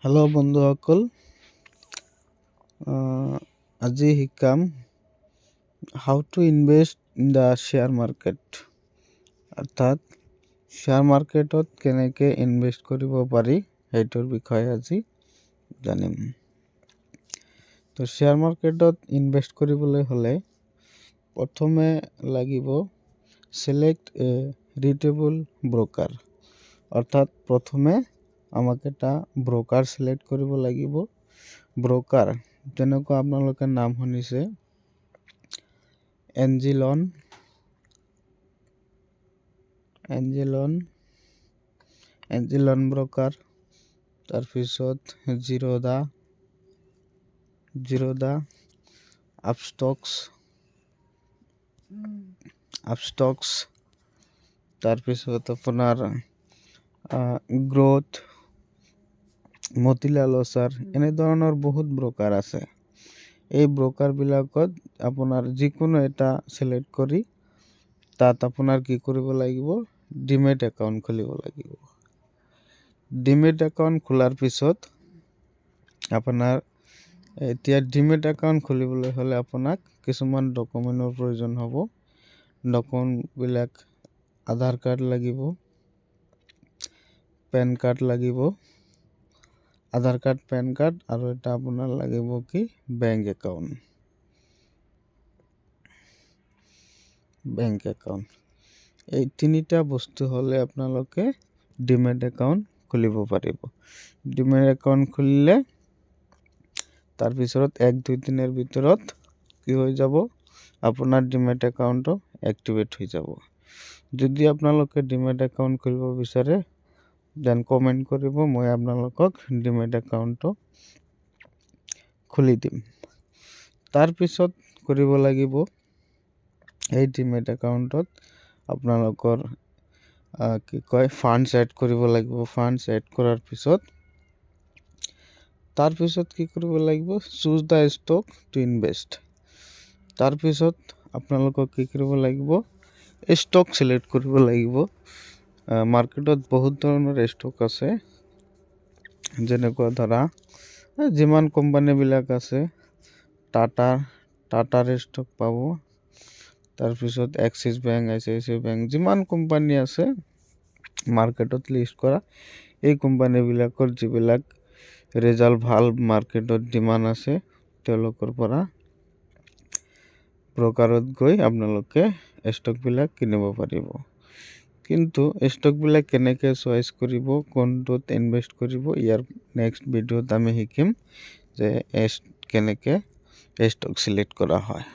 Hello' বন্ধুসকল, আজি শিকাম how to invest in the share market, অৰ্থাৎ শ্বেয়াৰ মাৰ্কেটত কেনেকৈ ইনভেষ্ট কৰিব পাৰি, সেইটোৰ বিষয়ে আজি জানিম। তো শ্বেয়াৰ মাৰ্কেটত ইনভেষ্ট কৰিবলৈ হ'লে প্ৰথমে লাগিব চিলেক্ট এ ৰিপিউটেবল ব্ৰ'কাৰ, অৰ্থাৎ প্ৰথমে আমাক এটা ব্ৰ'কাৰ চিলেক্ট কৰিব লাগিব। ব্ৰ'কাৰ যেনেকুৱা আপোনালোকে নাম শুনিছে, এঞ্জেল ওৱান ব্ৰ'কাৰ, তাৰপিছত জিৰোধা, আপষ্টক্স, তাৰপিছত আপোনাৰ গ্ৰ'থ, মতিলাল অ'ছৱাল, এনেধৰণৰ বহুত ব্ৰ'কাৰ আছে। এই ব্ৰ'কাৰবিলাকত আপোনাৰ যিকোনো এটা চিলেক্ট কৰি তাত আপোনাৰ কি কৰিব লাগিব? ডিমেট একাউণ্ট খুলিব লাগিব। ডিমেট একাউণ্ট খোলাৰ পিছত আপোনাৰ এতিয়া ডিমেট একাউণ্ট খুলিবলৈ হ'লে আপোনাক কিছুমান ডকুমেণ্টৰ প্ৰয়োজন হ'ব। ডকুমেণ্টবিলাক আধাৰ কাৰ্ড লাগিব, পেন কাৰ্ড লাগিব, আধাৰ কাৰ্ড, পেন কাৰ্ড আৰু এটা আপোনাৰ লাগিব কি? Bank account. Bank account, এই তিনিটা বস্তু হ'লে আপোনালোকে ডিমেট একাউণ্ট খুলিব পাৰিব। ডিমেট একাউণ্ট খুলিলে তাৰপিছত 1-2 দিনৰ ভিতৰত কি হৈ যাব? আপোনাৰ ডিমেট একাউণ্টটো এক্টিভেট হৈ যাব। যদি আপোনালোকে ডিমেট একাউণ্ট খুলিব বিচাৰে, then comment কৰিব, মই আপোনালোকক ডিমেট একাউণ্টটো খুলি দিম। তাৰপিছত কৰিব লাগিব, এই ডিমেট একাউণ্টত আপোনালোকৰ কি কয়, ফাণ্ডছ এড কৰিব লাগিব। ফাণ্ডছ এড কৰাৰ পিছত তাৰপিছত কি কৰিব লাগিব? Choose the stock to invest। তাৰপিছত আপোনালোকক কি কৰিব লাগিব? ষ্টক চিলেক্ট কৰিব লাগিব। মাৰ্কেটত বহুত ধৰণৰ ষ্টক আছে, যেনেকুৱা ধৰা যিমান কোম্পানীবিলাক আছে, টাটাৰ ষ্টক পাব, তাৰপিছত axis bank, ICICI bank, যিমান কোম্পানী আছে মাৰ্কেটত লিষ্ট কৰা, এই কোম্পানীবিলাকৰ যিবিলাক ৰেজাল্ট ভাল, মাৰ্কেটত ডিমাণ্ড আছে, তেওঁলোকৰ পৰা ব্ৰ'কাৰত গৈ আপোনালোকে ষ্টকবিলাক কিনিব পাৰিব। কিন্তু ষ্টকবিলাক কেনেকৈ চইচ কৰিব, কোনটোত ইনভেষ্ট কৰিব, ইয়াৰ নেক্সট ভিডিঅ'ত আমি শিকিম যে কেনেকৈ ষ্টক চিলেক্ট কৰা হয়।